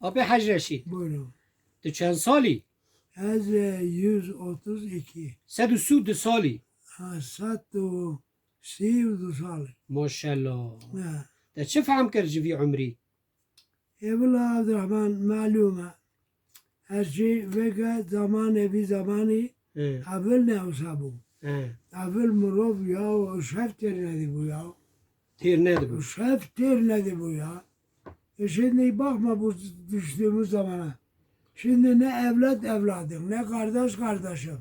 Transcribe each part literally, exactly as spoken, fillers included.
Apê Hec Reşîd. Buyurun. Tu çend salî? Ez, e, yüz otuz iki. Sed û sî û du salî. Ha, sed û sî û du salî. Maşallah. Ha. Te çi fehm kir ji vî umrî? Ê wila Abdurrahman, malûm e. Her şey veke zamanê vî zamanî He. evil ne wisa bû. He. Evil mirov ya û şev têr nedîbû ya. Têr nedîbû. Şev têr nedîbû ya. E şimdi bakma bu düştüğümüz zamana. Şimdi ne evlat evladım, ne kardeş kardeşim.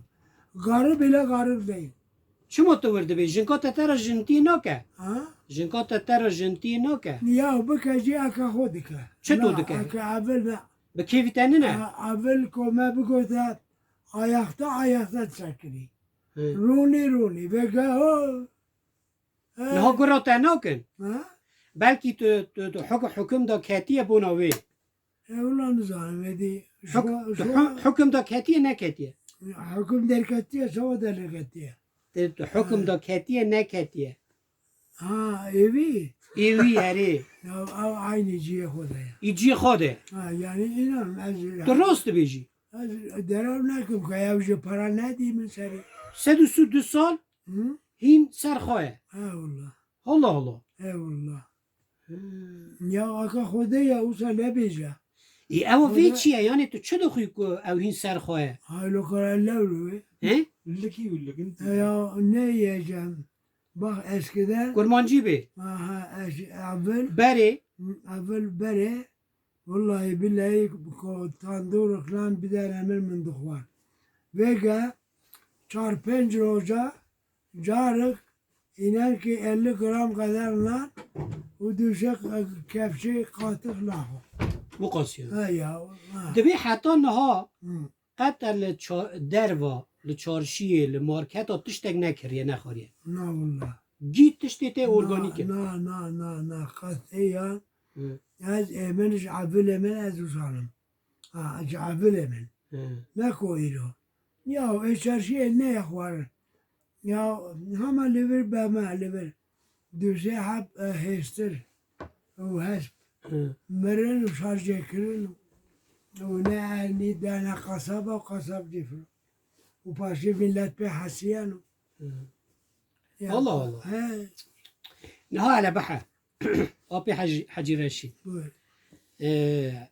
Garip bile garip değil. Çima tu wir dibê? Jinka te te re jintiyê nake? Ha? Jinka te te re jintiyê nake? Ya bike jî eke xwe dike. Çi to dike? Eke evil me. Bi kêfî te nine? Ha, evil ko me bigote ayakta ayakta çekirî. Hı. Rûnî rûnî. Veke ho. Niha gura te nakin. Ha? Belkî tu, tu, tu huk-, hukum da ketiye bona wê. E, wila nizanim, êdî. Huk-, tu huk-, hukum da ketiye, neketiye? Hukum derketiye, çawa derketiye? Tu, tu hukum da ketiye, neketiye? Ha, êvî? Êvî, erê. Ya, ew aynî cihê xwe de ye. Î cihê xwe de. Ha, yani, înan, ez, tu rast dibêjî. Ez derew nekim, ka ew ji para nedî min serî. Sed û sî û du sal Hı? hîn ser xwe ye. He wala. Allah Allah. He wala. Hı. Ya aka Xwedê ya wisa nebêje. Ê, ew vê çi ye? Yani tu çi dixwî ku ew hîn ser xwe ye? Haylo kara lewlü. He? Likî û likin. Ya ne yiyeceğim? Bak eskiden. Kurmancî bê. Aha, es-, evvel. Berê. Evvel berê. Wallahî billahî ko tandûr xilan bidene min, min dixwar. Vêge çar pênc roja carek înan ki elli gram qeder nan û duşek kepçe qatix naxwe. Bu qas ya. Ha ya. Ha. Dibê heta niha Hı. qet te li ça-, derva, li çarşiyê, li marketa tiştek nekiriye, nexwariye. Na wala. Gî tiştê te organîk e. Na, na, na, na, qet ê ya. Hı. Ez ê min ji evilê min ez uzanim. Ha, ji evilê min. Hı. Ne ko îro. Ya, ê çarşiyê ne xwarin. Ya, hema li vir be me, li vir. Duzê heb, e, hêstir û hesp. Hı. Mirin û şarjê kirin û ne ernî dane qasaba û qasab dîfir. Û paşê millet pê hesiyan û. Hı. Ya, Allah Allah. He. Niha hele bihe. Apê Hecî, Hecî Reşîd. Buyur. Ee,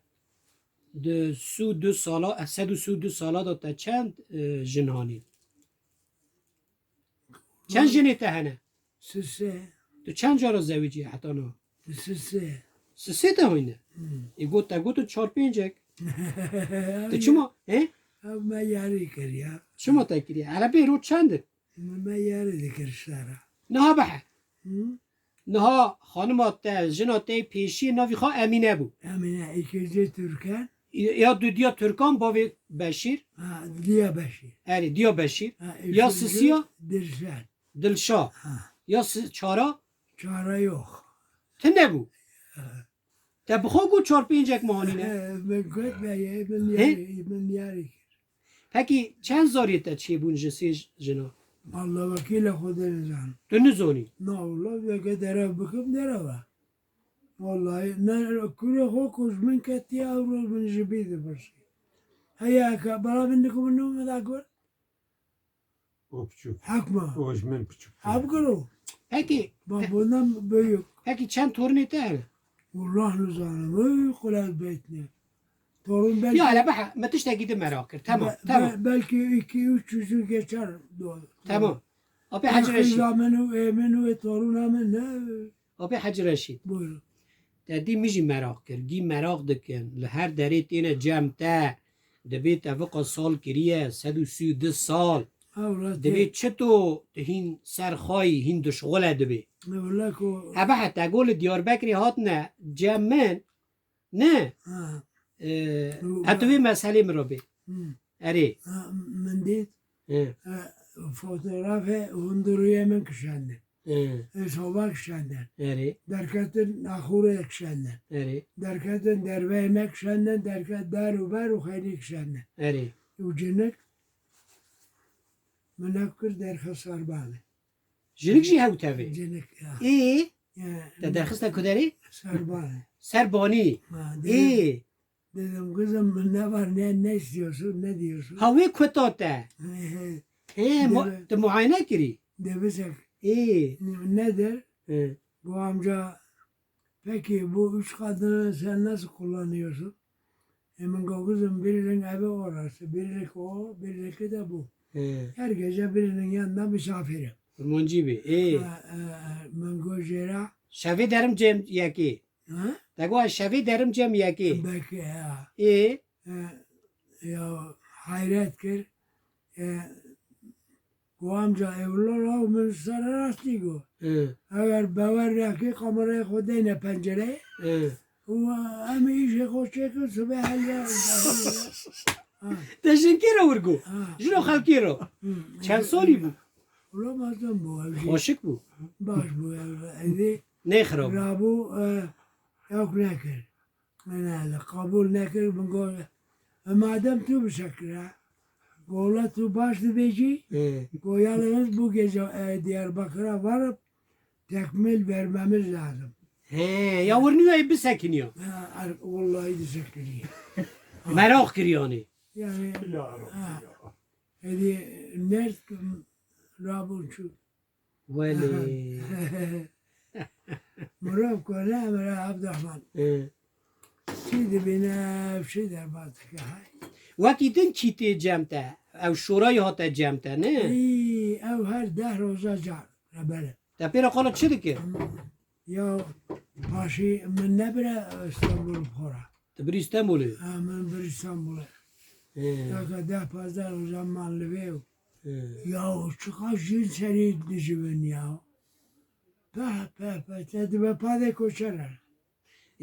di sî û du sala, sed û sî û du sala da te çend, e, jin hanî? Çend jinê te hene? Sisê. Tu çend cara zewicî heta niha? Sisê. Sisê te hîne? Hmm. Ê got te gotin çar pêncek. Tu çima? He? Ev me yarî kir ya. Çima te kiriye? Hele bê roj çend in? Me, me yarî dikir sera. Niha bihe. Hı? Niha xanima te, jina te pêşî navî xwe Emîne bû. Emîne, ikinci Türkan. Ya dudiya Türkan, bavê Beşîr. Ha, diya Beşîr. Erê, diya Beşîr. Ha, ya üçüncü sisiya? Dilşad. Dilşa. Ha. Ya si-, çara? Çara yok. Tune bû. Ha. Te bi xwe got çar pêncek mihanîne. He, min got me ye, min He? yarî, min yarî kir. Pekî çend zarê te çêbûn ji sê jina? Walla wekîla Xwedê nizanim. Tu nizanî? Na wala, veke derew bikim derew e. Wallahî, ne kurê xwe ku ji min ketiye ew roj min ji bîr dipirsî. Heye ke bala min diku min nû min da gur. O piçûk. Hak ma. O ji min piçûk. Hak kiro. Pekî, Bak, bundan büyük. Pekî çend tornê te hene? Wallah nizanim. Ey, qulak beytine. Torun belki Ya hele bihe, me tiştekî din merak kir. Tamam, be-, tamam. be-, belki iki, üç yüzü geçer. Doğru. Tamam. Abi Hacı Reşit. Kıza min û ê min û ê toruna min ne? Abi Hacı Reşit. Buyurun. Te dî min jî meraq kir. Gî meraq dikin. Li her derê têne cem te. Dibê te viqa sal kiriye, sed û sî û du sal. Ewla Dibê te- çito tu hîn ser xwayî, hîn dişxule dibê. Ewla ko- Hebe heta go li Diyarbekirê hatine cem min. Ne. Ha. Ee, Ewla- Hetu vê meselê min re bê. Hı. Erê. Ha, min dît. Hı. Ha, fotografê hundirûyê min kişandin. Hı. Ê soba kişandin. Erê. Derketin axûrê kişandin. Erê. Derketin derveyê me kişandin, derket dar û ber û xeynî kişandin. Erê. Û cinik min ev kir derxist serbanê. Jinik jî hew tevê? Jinik, ya. Ê? Ya. Te derxiste ku derê? Serbanê. Serbanî. Ha, Ê. Dedim, kızım, ne var, ne, ne istiyorsun, ne diyorsun? Ha, wê kuta te. He, he. He, mu-, Deve- tu muayene kirî? Devisek. Ê. Nedir? He. Bu amca, peki bu üç kadını sen nasıl kullanıyorsun? E, min got, kızım, birinin evi orası, birlik o, birlik de bu. He. Her gece birinin yanında misafirim. Kurmancî bî. Ê. Ha, e, e, min got, jêra. Şevê derim cem yekê. Ha? Te got, ez şevê derim cem yekê. Belki, ha. Ê. E, ya, hayret kir. E, Got, amca, ewlo ra min sererastî got. Hı. Eger bawer neke, kamerayê xwe deyne pencereyê. Hı. Û em îşê xwe çêkin, sibê heliya. Ha. Te jin kê re wir got? Ha. Jino xelkê re. Hı. Çend salî bû? Wilo mezin bû ev jî. Xweşik bû. Baş bû ev. Êdî Nêxirab. Rabû, e, ewk nekir. Min hele qebûl nekir, min got, "E, madem tu bisekire, gola tu baş dibêjî, Ê. Go yalnız bu gece, e, Diyarbakır'a varıp tekmil vermemiz lazım." He, ya wir nîyo bisekiniya. Ha, er-, wallahî disekiniye. Meraq kiriyanê. Yani, ha. Êdî nerd rabûn çû. Welê. Mirov ku ne emre Abdurrahman. Ê. Çi dibîne, çi derbas dike, hay. Wekî din kî tê cem te? Ew şorayî hate cem te, ne? Î, ew her deh roja car, rebere. Te pê re qala çi dikir? Ya paşî min nebire Stenbolê bi xwe re. Tu birî Stenbolê? Ha, min birî Stenbolê. Ê. Taka deh pazdeh roja man li vê û Ê. Ya çiqas jin serî dijibin ya. Peh, peh, peh, te dibe padê koçer e.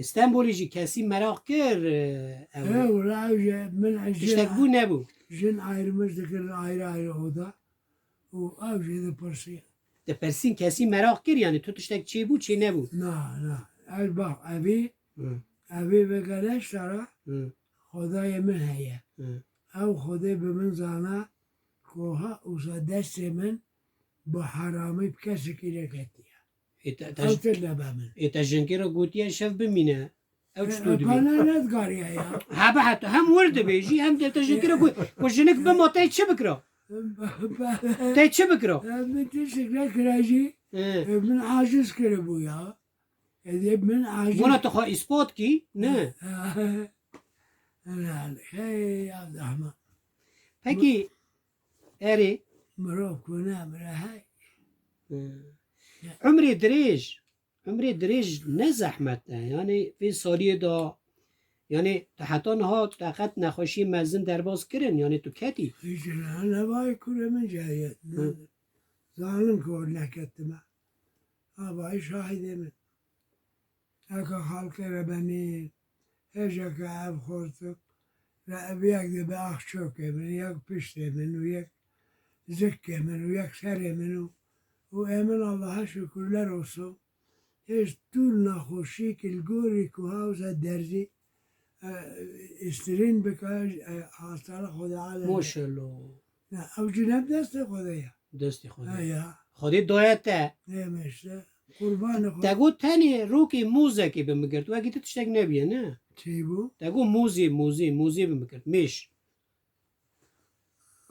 Stenbolê jî kesî meraq kir, e, ew. He, wala ew jî min Tiştek jin, bû nebû? Jin ayrımız dikirin ayrı ayrı oda. Û ew jî dipirsî. Dipirsîn kesî meraq kir, yani tu tiştek çêbû, çê nebû? Na, na. Ez bak, evî, Hı. Evî vegere sara Hı. Xwedayê min heye. Hı. Ew Xwedê bi min zana ku ha usa destê min bi heramî bi kesekî neketiye. Ê te, te Ew ji-, tir nebe min. Ê te jinkê re gotiye şev bimîne. Ew E, çito e, dibî? Bana ne digariye ya. Hebe heta hem wir dibêjî hem de te jinkê re got, ku jinik bima te çi bikira? Te çi bikira? E, min tiştek nekira jî. Ê. E, min aciz kiribû ya. Êdî min aciz. Bona tu xwe îspat kî? Ne. Helal. Hey, Abdurrahman. Pekî, erê. Mirov ku nemire, hey. Ê. Umrê dirêj, umrê dirêj ne zehmet e. Yani vê saliyê de, yani tu heta niha te qet nexweşiyê mezin derbas kirin, yani tu ketî? Hiç ne, ne vay kurê min cayet. Hı. Zalim ku neketime. Avayî şahidê min. Eka xalkê re benî, hêjeke ev xortik re ev yek dibe axçokê min, yek piştê min û yek zikê min û yek serê min û, û ê min Allaha şukurler olsun. Hêj tu naxweşî ki li gorî ku hawza derzî, e, îstirîn bike, e, hastane Xwedê alem. Maşallah. Na, ew cî ne bi destê Xwedê ye. Destê Xwedê. He ya. Xwedê daye te. Neyme işte. Qurbanê Xwedê. Te got tenê rokê mozekê bi min girt. Wekî tu tiştek nebiye, ne? Çi bû? Te got mozê, mozê, mozê bi min girt. Mêş.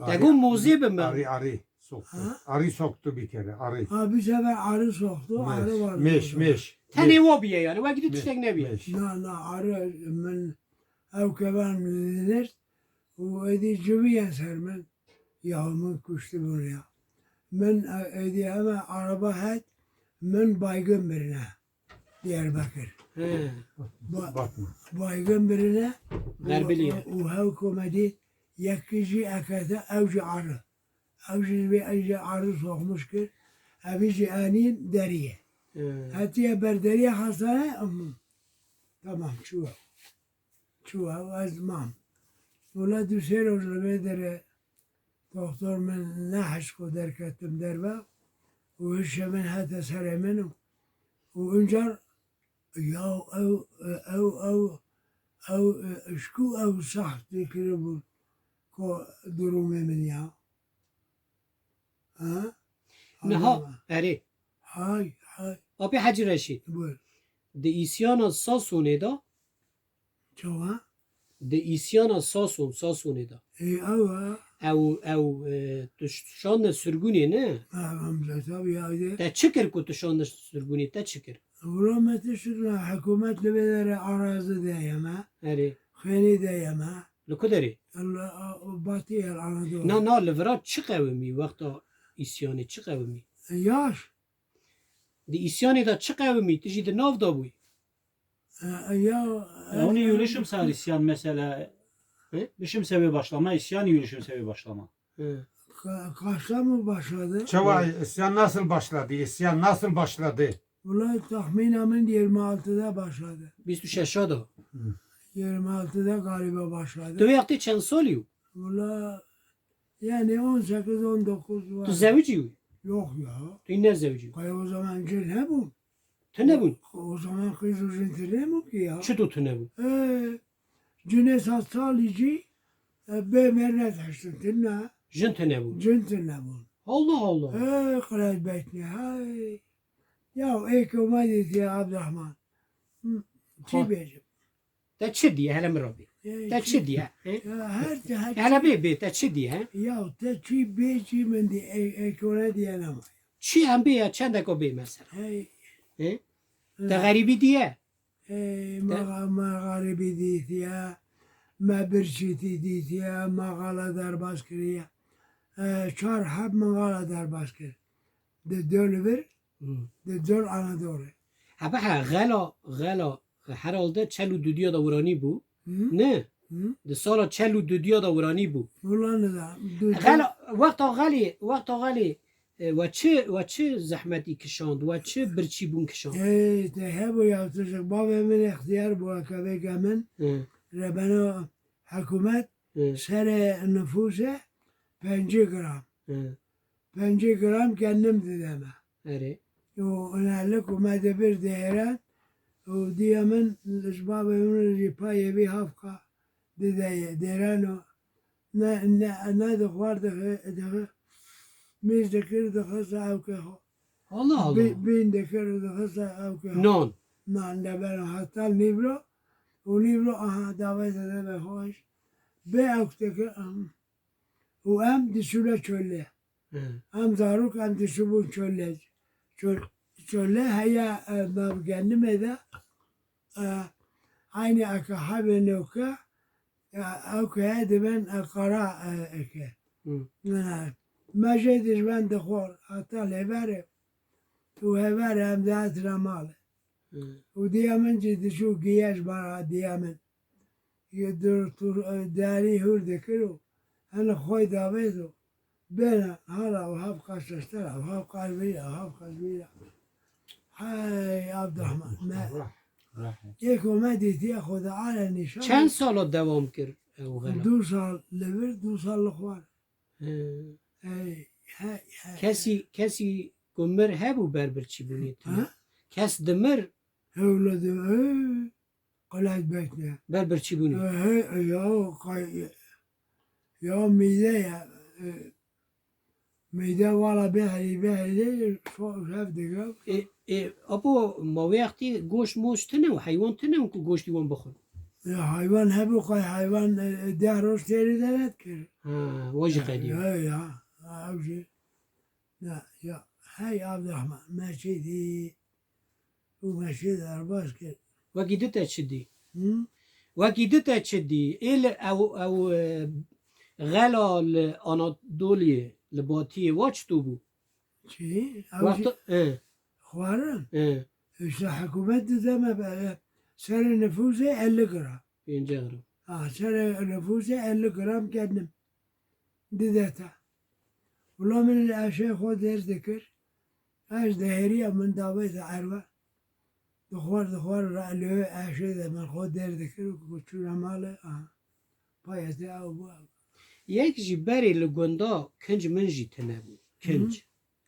Te got mozê bi min. Arî, arî soktu. Ha? Arî soktu bir kere, arî. Ha, bir sefer arı soktu, arı vardı orada. Mêş, mêş. Tenê wa biye yani, wekî tu tiştek nebiye. Mêş. Na, na, arı min ew kevan min dinir û êdî civiyen ser min. Ya min kuştibûn ya. Min, e, êdî heme araba het, min baygın birine Diyarbakır. He. Ba-, Bakma. Baygın birine û, Derbiliye. Û hew komedî yekî jî ekete ew jî arı. Ew jî vê ew jî arı sokmuş kir. Ev jî anîn deriye. He. Hetiye ber deriye hastane, ım, tamam, çû. Çû ew, ez mam. Wela du sê roj li vê derê doktor min nehişt ku derketim derve û hişê min hete serê min û, û incar ya ew, ew, ew, ew, ji ku ew sax dikiribû ku durumê min ya. Ha? Niha, Anlama. Erê. Hay, hay. Apê Hecî Reşîd. Buyur. Di îsyana Sasonê de Çawa? Di îsyana Sason, Sasonê de. Ê, ew e. Ew, ew, e, tu ş-, şandin sirgûnê, ne? Ha, em, tabii ya, de. Te çi kir ku tu şandin sirgûnê? Te çi kir? Wira me tişt kir, hikûmet li vê derê arazi daye me. Erê. Xênî daye me. Li ku derê? El, a, Batî el Anadolu. Na, na, li vira çi qewimî, wexta îsyanê çi qewimî? Yaş. Di îsyanê de çi qewimî? Tu jî di nav de bûyî. E, e, ya, e, Oni e, yûlişim ser isyan mesela. Hı? Bişim sevê başlama, isyan yûlişim sevê başlama. Hı. Ka-, kaçta mı başladı? Çawa, isyan nasıl başladı? İsyan nasıl başladı? Valla tahminen yirmi altıda başladı. Bîst û şeşa da. Hı. Yirmi altıda galiba başladı. Tu wextê çend salî yû? Valla yani on sekiz on dokuz var. Tu zewicî yû? Yok ya. Tu ne zewicî yû? Kay o zaman cin hebûn. Tune bûn? O zaman qîz û jin tune bûn ki ya. Çito tune bûn? Ee, cinê sed salî cî, e, bê mêr neteştin, tune. Jin tune bûn? Cin tune bûn. Allah Allah. Ee, qirayet beytine, hay. Ya, ê komedî diye Abdurrahman. Hı, çi Ha. bêjim? Te çi diye hele min re bê? Ê, Te çi- çi diye? He? Ya, her, her Hele çi- bê, bê, te çi diye? He? Ya, te çi bê, çi min diye, ê, ê, kore diye nema. Çi em bê ya, çendeko bê mesela? Hey. He? Hı. Te xerîbî diye? Ê, Te- me, me xerîbî dîtiye, me birçîtî dîtiye, me xala derbas kiriye. Ê, çar heb min xala derbas kir. Di dol vir, Hı. di dol Anadolu. Hebe he, xela, xela, herhalde çel û dudiya da wiranî bû. Hı? Ne? Hı? Di sala çel û dudiya da wiranî bû. Wila nida. Du- Xela, wexta xelê, wexta xelê, e, we çi, we çi zehmetî kişand, we çi birçîbûn kişand? Ê, te hebû ya tiştek. Bavê min extiyar bû, ekevêka min. Hı. Rebeno hikûmet, Hı. serê nifûsê pencî gram. Hı. Pencî gram kendim dide me. Erê. Û ine li ku me dibir dêren û diya min ji bavê min jî payê vî hafka dide ye. Dêren û ne, ne, ne dixwar dixi, dixi, mîz dikir dixiste ewkê xwe. Allah Allah. Bî-, bîn dikir û dixiste ewkê xwe. Non. Nan de ber heta nîvro û nîvro aha davête debe xwe. Bê ewk dikir, aha. Û em diçûne çolê. Hı. Em zarok em diçûbûn çolê. Çol-, çolê heye, e, nav genimê de, e, eynî eke hebê newke, e, ew keye dibin, e, qara, e, eke. Hı. E, me jê dijben dixwar, heta lêverê û hêverê em dihatin malê. Hı. Û diya min jî diçû giya ji bara diya min. Yê dur tur, e, derî hûr dikir û hene xwey davêt û bêne hala û hev qas şeştera û hev qas vîra û hev qas vîra. Hey Abdurrahman, me Rah, rah. yê ku me dîtiye xwe de ale nîşan. Çend sala dewam kir ew xela? Du sal li vir, du sal li xwar. He. Hey, hey, hey. Kesî, kesî ku mir hebû ber birçîbûnê tune? Ha? Kes dimir? Hewla di, hey. Qelat bekle. Ber birçîbûnê. He, he, ya, qay-, ya mîde ya, e, mîde wala behrî, behrî, şo-, şev diga. Ê, ê, apo, ma wê wextî goşt moşt tune û heywan tune û ku goştî wan bixwin? Ya, heywan hebû, qay heywan, e, e, deh roj têrî de nedikir. Ha, wa jî qediya. Ya, ya, ew jî. Ya, ya, hey Abdurrahman, me çi dî? Û me çi derbas kir? Wekî di te çi dî? Hı? Wekî di te çi dî? Ê li ew, ew, e, xela li Anadoliyê, li Batiyê wa çito bû? Çi? Ew Wexta, jî e. xwarin? E. Îşte hikûmet dide me be, serê nifûsê elli gram. Pêncî gram. Ha, serê nifûsê elli gram kendim. Dide te. Wila min li eşê xwe dêr dikir. Ez dihêriya min davête erve. Dixwar, dixwar re li wê eşê de min xwe dêr dikir û ku çûna malê, aha. Payetê ew bû ew. Yek jî berê li gunda kinc min jî tune bû. Kinc. Hı.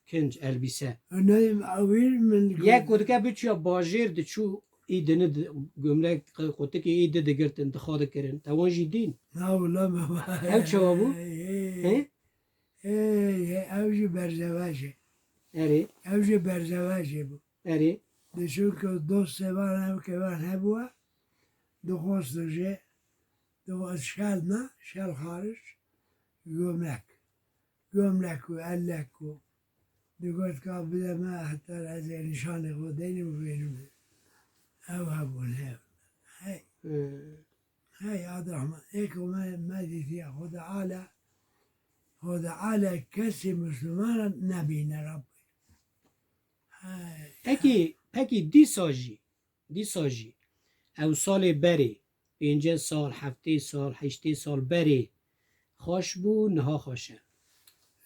Kinc, elbîse. Ne, ewîr min Yek ku dike biçûya bajêr diçû, î dini di-, gomlek, qe-, qotikê î di digirtin, dixa dikirin. Te wan jî dîn? Na wila me. Ew çawa bû? Hey, hey. He? Hey, hey, ew jî berzevecê. Erê. Ew jî berzevecê bû. Erê. Di çunku dostê van ev kevan hebûe, dixwestin jê, Digot şel ne, şel xaric, gömlek. Gömlek û ellek û. Digot ka bide me heta ez ê nîşanê xwe deynim û bênim. Ew hebûn, hev. Hey. Ee, Hey Abdurrahman, ê ku me, me dîtiye, Xweda ale, Xweda ale kesî Misliman nebîne Rabbî. Hey. Pekî, pekî dîsa jî, dîsa jî, ew salê berê, pêncî sal, heftê sal, heştê sal berê xweş bû, niha xweş e?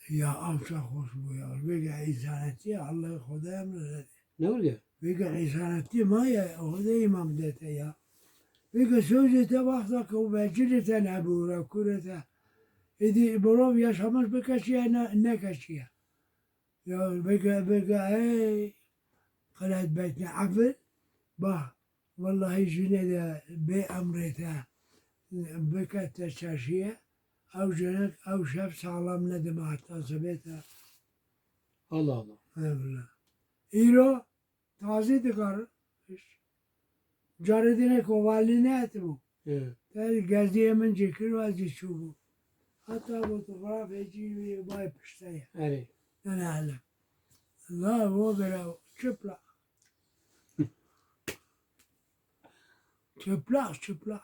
Ya, ew çax xweş bû ya. Vêga însanetî ya, Allah Xwedaya min re. Ne were? Vêga însanetî maye, Xwedayê mam dete ya. Vêga sözê te wexta ku vecilê te nebû, re kurê te. Êdî mirov yaşamış bikeşiye, ne, nekeşiye. Ya vêga, vêga, ey, qelet beytne efil, bah, wellahî jinê de bê emrê te bike te çeşiye, ew jinek, ew şev saxlam nedime heta sibê te. Allah Allah. Eyvallah. Îro tazî dikar. Carê dîne kovalî nehatibû. He. Te geziyê min cî kir û ez jî çûbû. Heta fotografê cî wî bay pişte ye. Erê. Nene hele. La o bira çıplak. Çıplak, çıplak.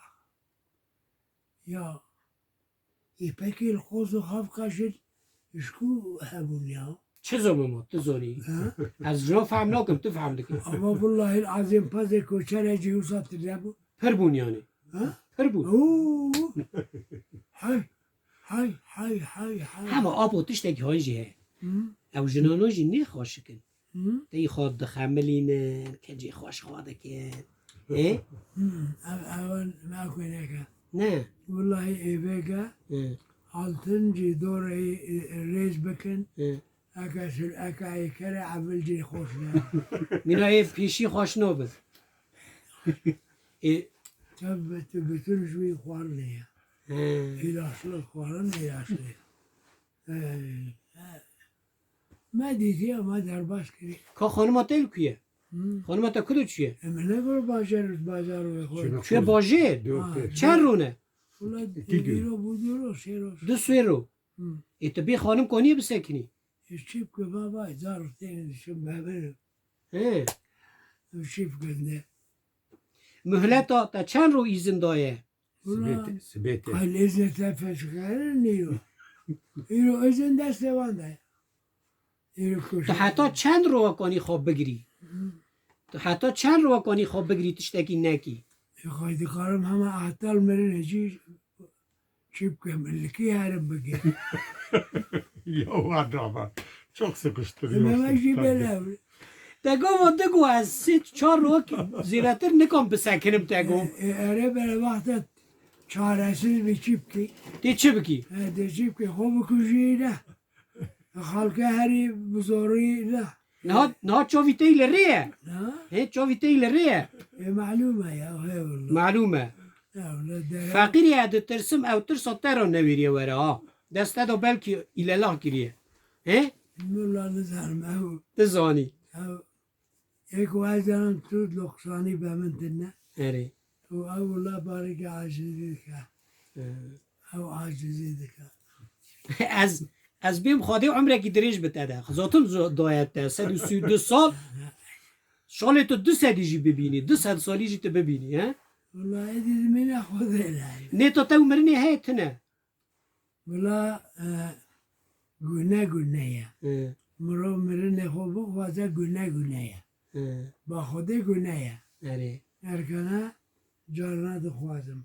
Ya. Ê pekî li qoz û xafka jin ji ku hebûn ya? Çi zomemo, tu zonî? Ha? Ez jina fehm nakim, tu fehm dikî. Ama wellahî azîm pezê koçere cî wisa tune bû. Pir bûn yani. Ha? Pir bûn. Oo. Hay, hay, hay, hay, hay. Hema apo tiştekî han jî heye. Hı? Ew jinano jî nêxweşik in. Hı? Tey xwe dixemilînin, kecê xweş xwe dikin. Ê? Hı, ev, ewan naxwe neke. Ne. Wellahî ê vêge Hı. Altin jî dorê, e, e, rêz bikin. Hı. Eke sil-, eke ê kere evil jî xweş ne. Mîna ê pêşî xweş nabin. Ê. Tabi tu bütün ji wî xwarinê ye. Hı. Îlaçlı xwarin, îlaçlı. Ey, ey. Me dîtiye, me derbas kiriye. Ka xanima te li ku ye? Hı. Xanima te ku de çûye? E, min ne got bajar, bajar ve xwe. Çûye bajêr? Ha. Çend ro ne? Wala îro bû du ro, sê ro. Du sê ro. Hı. Ê tu bê xanim kaniye bisekinî? E, çi bike baba, zar têne dişim bebir. He. Çi bike ne? Muhleta te çend ro îzin daye? Sibê te, sibê te. Ay, lezzetler feşkerin nîyo. Îro izin destê wan de. Îro koşu. Tu heta çend rowa kanî xwe bigirî? Hı. Tu heta çend rowa kanî xwe bigirî tiştekî nekî? E, xwe dikarim hema heta mirinê cî çi bikim, likî herim bigir. Ya Abdurrahman, çok sıkıştırıyorsun. Mehmet jî bele. Te gava digo ez sê çar rok zêdetir nikom bisekinim te go. E, e, ere bere wexta çaresiz bi çi bikî? Tê çi bikî? E, de çi bikî? Xwe bikujî ne. Xalke herî bi zorî ne. Niha, niha çavî tey li rê ye. Ha? Hê çavî tey li rê ye. E, malûm e ya, he wala. Malûm e. Ya wala, dere- Feqîrî ye, ditirsim ew tirsa te re newêriye were ha. Dest te de belkî îlelah kiriye. Hê? Wala nizanim ew. Tu zanî. Ew, ê ku ez zanim tu loqsanî be min tune. Erê. Û ew wala bareke acizî dike. Ee. Ew acizî dike. Ez, ez bêm Xwedê umrekî dirêj bi te de. Zaten zo-, daye te, sed û sî û du sal. Şalê tu du sedî jî bibînî, du sed salî jî tu bibînî, he? Wala êdî dimîne Xwedê lay. Nê to te û mirinê heye tune. Wala, e, gune gune ye. Hı. Mirov mirinê xwe bixwaze gune gune ye. Hı. Ba Xwedê gune ye. Erê. Erkene carna dixwazim.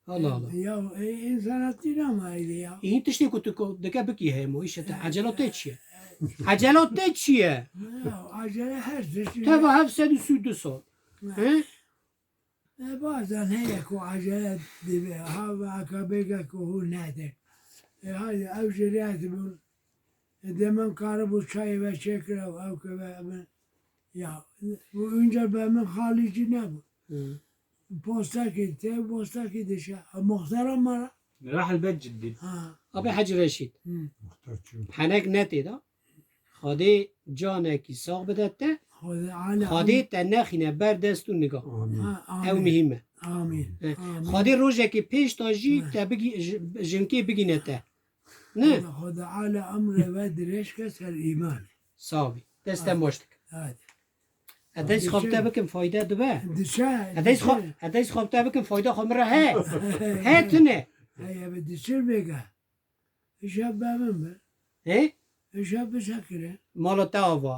Allah Allah. Ya, e, însanetî namayî ya. Hîn tiştê ku tu ko-, dike bikî heye mo, îşe te ecela te çi ye? Ecela te çi ye? Ya, acele her tiştî. Teva hev sed û sî û du sal. Ne. He? E, bazen heye ku acele dibe, ha, ve aka bêge ku hûn nede. E, hadi ew jêriyet bûn. E, demen karibû çayê ve çêkira, ew ke ve min. Ya, bu önce be min xalî jî nebû. Hı. Postakê te, postakê dişe. E, muxtara mara. Rahil bet ciddî. Ha. Abi Hacı Reşit. Hı. Muxtar çû. Henek netê da. Xwedê canekî sax bide te. Xwedê ala Xwedê te nexîne ber dest û niga. Amîn. Ha, amîn. Ew muhîm e. Amîn. E, Amîn. Xwedê rojekê pêş de jî te bigî-, ji-, jinkê bigîne te. Ne? Xweda, Xweda ala emrê we dirêj ke ser îman. Sağ bî. Destên baş dikim. Hadi. Edeyz xwe te bikim fayda dibe. Diçe. Edeyz xwe, edeyz xwe te bikim fayda xwe min re he. He tune. Heye bi diçir bêge. Îşe be min be. He? Îşe bi sekire. Mala te ava.